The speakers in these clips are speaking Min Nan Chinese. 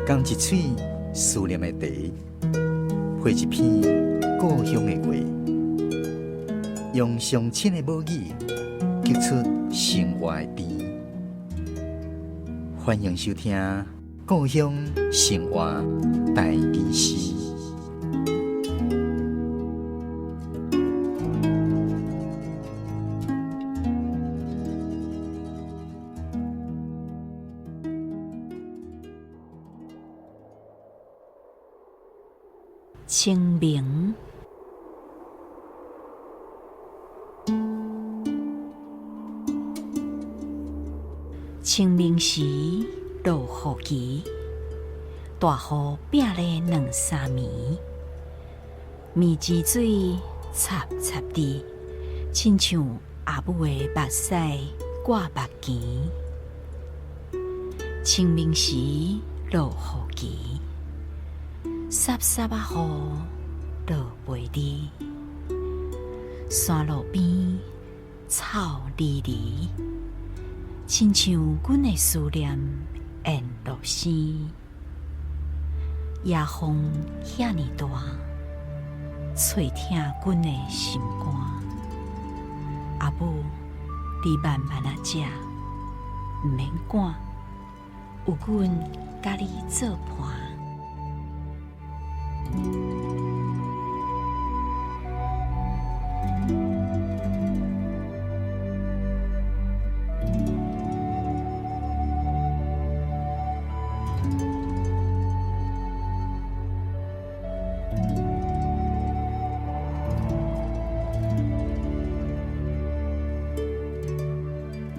仝一喙思念的茶，配一篇故鄉的話，用上親的母語，激出生活的甜。歡迎收聽《故鄉生活台語詩》。清明，清明時落雨期，大雨拚咧兩三暝，暝錢水插插滴，親像阿母的目屎掛目墘。清明時落雨期，澀澀仔雨落袂離，山路邊草離離，親像阮的思念沿路生。野風遐爾大，吹疼阮的心肝。阿母，你慢慢仔食，毋免趕，有阮佮你做伴。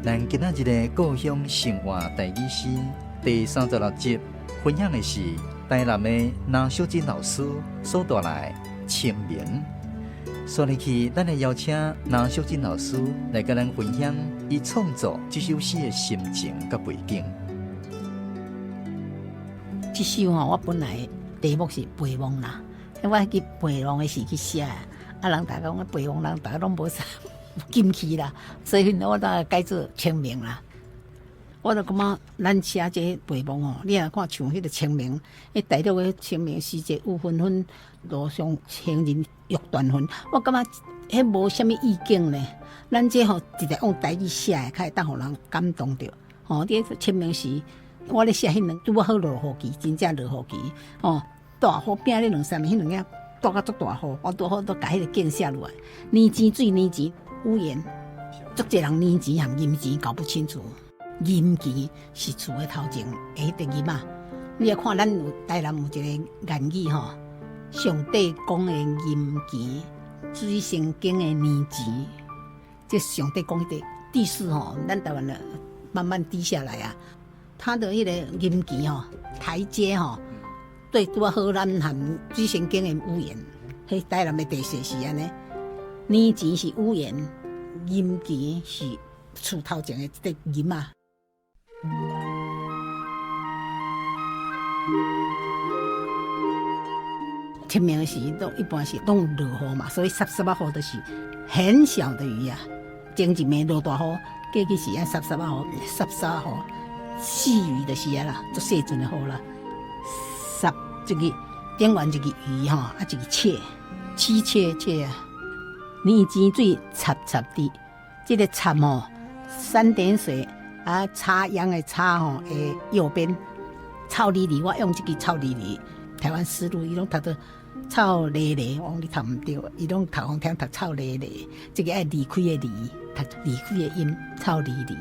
咱今仔日的故鄉生活台語詩第36集，分享的是台南的林淑珍老師所帶來的清明。紲落去，咱來邀請林淑珍老師來佮咱分享伊創作這首詩的心情佮背景。這首吼，我本來題目是陪望啦，我去陪望的時去寫，啊，人逐家講陪望，人逐家攏無啥禁去啦，所以我就改做清明啦。我就感覺咱寫這個陪望吼，你若看像彼個清明，彼大陸的清明時節雨紛紛，路上行人欲斷魂。我感覺彼無啥物意境呢。咱這吼直接用台語寫的，較會當予人感動著。吼，你清明時，我咧寫彼兩拄仔好落雨期，真正落雨期。吼，大雨拚咧兩三暝，彼兩日落甲足大雨，我拄好都共彼個景寫落來。年錢水年錢語言，足濟人年錢和銀錢搞不清楚。銀錢是厝的頭前的彼個銀仔，你若看咱有台南有一個諺語吼，上帝講的銀錢，水仙宮的年錢，這上帝講彼個地勢吼，咱台灣的慢慢低下來啊。他的彼個銀錢吼，台階吼，對拄仔好咱和水仙宮的語言，彼台南的地勢是按呢，年錢是語言，銀錢是厝頭前的這個銀仔。清明時都一般是攏落雨嘛，所以澀澀仔雨就是很小的雨啊。前一暝落大雨，過去是按澀澀仔雨，澀澀仔雨，細雨就是啊啦，足細陣的雨啦。澀這個頂懸一個魚吼，啊一個切，淒切切啊。年錢水插插滴，這個插吼三點水。啊，插秧的插吼，的右邊臭離離，我用這個臭離離。台灣思路，伊攏讀做臭離離，我講你讀毋對，伊攏讀予聽讀臭離離。這個愛離開的離，讀離開的音，臭離離。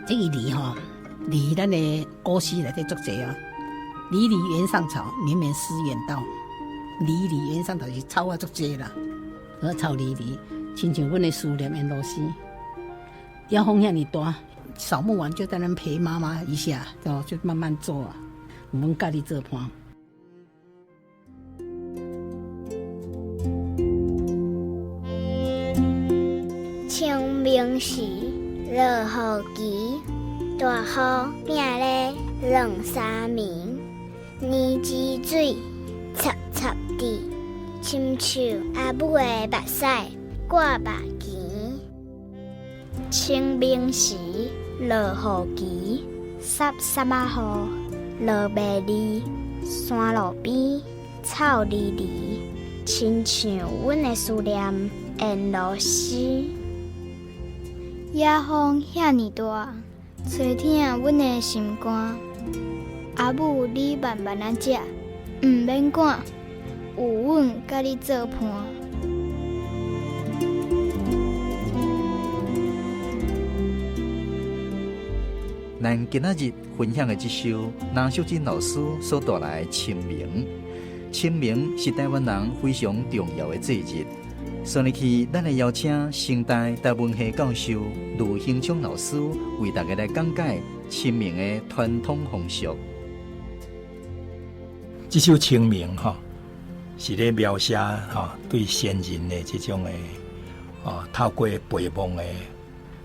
這個離吼，離咱的古詩內底足濟啊。離離原上草，綿綿思遠道。離離原上草是草啊足濟啦，我臭離離，親像阮的思念緣路生。野風遐爾大。掃墓完就在那陪媽媽一下，就慢慢做啊。我們家己做伴。清明時落雨期，大雨拚咧兩三暝，年錢水插插滴，親像阿母的目屎掛目墘。清明時落雨期，澀澀仔雨落袂離，山路邊草離離，親像阮的思念緣路絲。野風遐爾大，吹疼阮的心肝。阿母，你慢慢仔食，毋免趕，有阮佮你做伴。咱今仔日分享的這首林淑珍老師所帶來的清明，清明是台灣人非常重要的節日。所以去，咱會邀請成大台文系教授盧興聰老師為大家來講解清明的傳統風俗。這首清明吼，是咧描寫吼對先人的這種的哦，透過陪墓的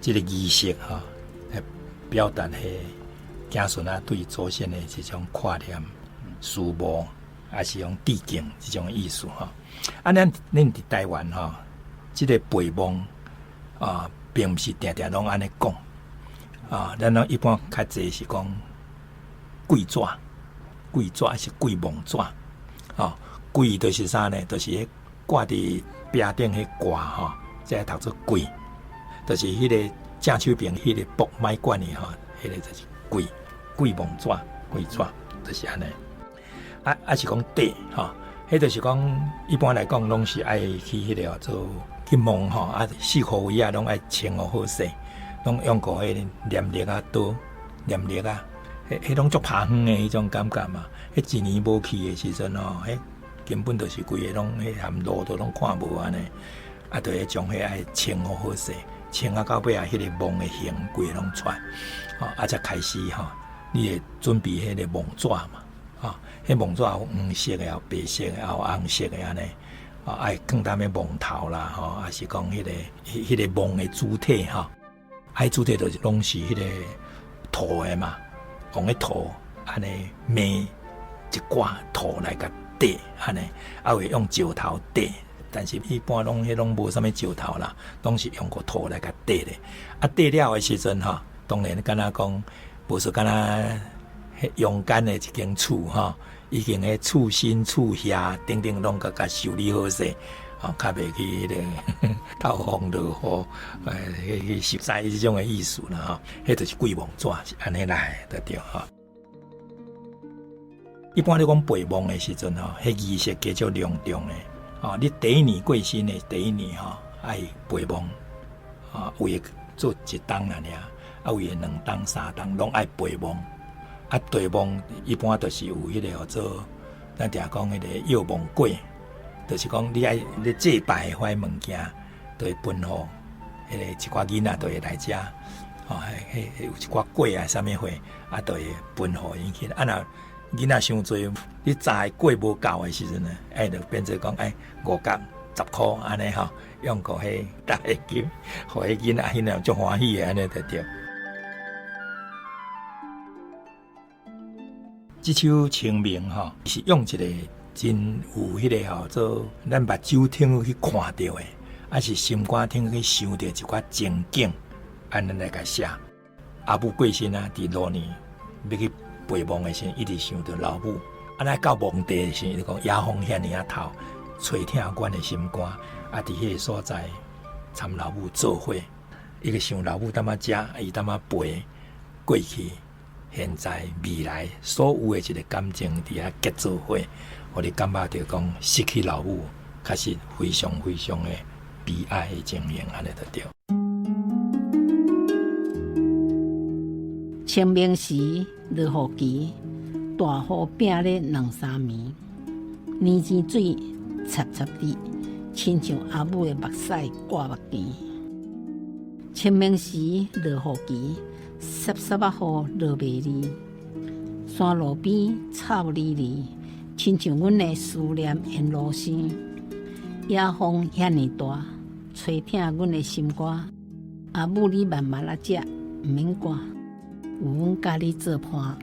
這個儀式吼，來表達彼子孫仔對祖先的這種掛念、思慕，還是用致敬這種意思吼。啊，咱佇台灣吼，這個陪墓啊，並毋是定定攏按呢講啊，咱攏一般較濟是講跪紙。跪紙是跪墓紙，哦，跪就是啥呢？就是彼掛佇壁頂彼掛吼，這個讀做跪，就是彼個正手邊彼個卜麥管的吼，彼個就是跪，跪墓紙，跪紙就是按呢。啊啊是講硩吼，彼就是講一般來講攏是愛去彼個做去墓吼，啊四箍圍仔攏愛清予好勢，攏用過彼個黏力仔刀，黏力仔。彼彼攏足拍遠的彼種感覺嘛，彼一年無去的時陣吼，彼根本就是規个攏彼含路都攏看無按呢，啊，就會將彼愛清予好勢，清啊到尾仔彼個墓的形規个攏出來，吼，啊才開始吼，你會準備彼個墓紙嘛，吼，彼墓紙有黃色的，有白色的，有紅色的按呢，啊，愛囥踮彼墓頭啦，吼，抑是講彼個彼個墓的主體吼，啊，主體就是攏是彼個土的嘛。用彼土按呢糜一寡土來共硩按呢，啊會用石頭硩，但是一般攏彼攏無啥物石頭啦，攏是用個土來共硩咧。啊，硩了的時陣吼，當然敢若講，無說敢若彼陽間的一間厝吼，已經彼厝身厝瓦等等攏共共修理好勢，吼，較袂去彼個透風落雨，去受災這種的意思啦吼。彼就是跪墓紙是按呢來的對吼。一般你講陪墓的時陣吼，彼儀式加足隆重的。哦，你第一年過身的第一年吼，愛陪墓，啊，有的做一冬爾，啊，有的兩冬、三冬攏愛陪墓。啊，陪墓一般就是有彼個叫做，咱定講彼個藥墓粿，就是講你愛咧祭拜的彼物件，就會分予彼個一寡囡仔，就會來遮，吼，彼有一寡粿啊，啥物貨，啊，就會分予𪜶去。啊，若囡仔傷濟，你炸的粿無夠的時陣呢，哎，就變做講哎五角、十箍按呢吼，用過彼大金，予彼囡仔彼若足歡喜的按呢就對。這首清明吼，是用一個真有彼個吼，做咱目睭頂去看著的，抑是心肝頂去想著一寡情景，按呢來共寫。阿母過身啊，佇閔年欲去陪墓的時陣，一直想著老母。啊，若到墓地的時陣，就講野風遐爾仔透，吹疼阮的心肝。啊，佇彼個所在，參老母做伙，伊個想老母踮仔遮，伊踮仔陪過去、現在、未來，所有的一個感情佇遐結做伙，予你感覺著講失去老母，確實非常非常的悲哀的情形，按呢就對。清明時落雨期，大雨拚咧兩三暝，年錢水溼溼滴，親像阿母的目屎掛目邊。清明時落雨期，溼溼仔雨落袂離，山路邊草離離，親像阮的思念沿路生。野風遐爾大，吹疼阮的心肝。阿母你慢慢仔食，毋免趕，有阮佮你做伴。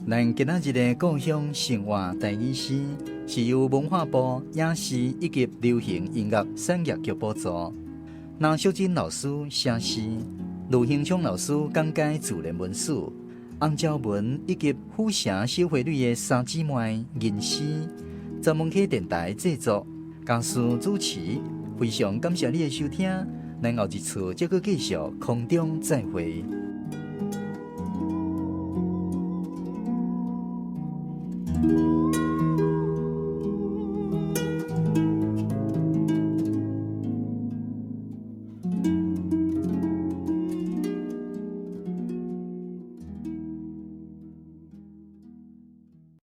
咱今仔日的故鄉生活台語詩，是由文化部影視以及流行音樂產業局補助。林淑珍老師寫詩，盧興昌老師講解自然文史，洪昭文以及府城小花蕊的三姊妹吟詩，十門溪電台製作，家事主持，非常感謝你的收聽，咱後一次再閣繼續空中再會。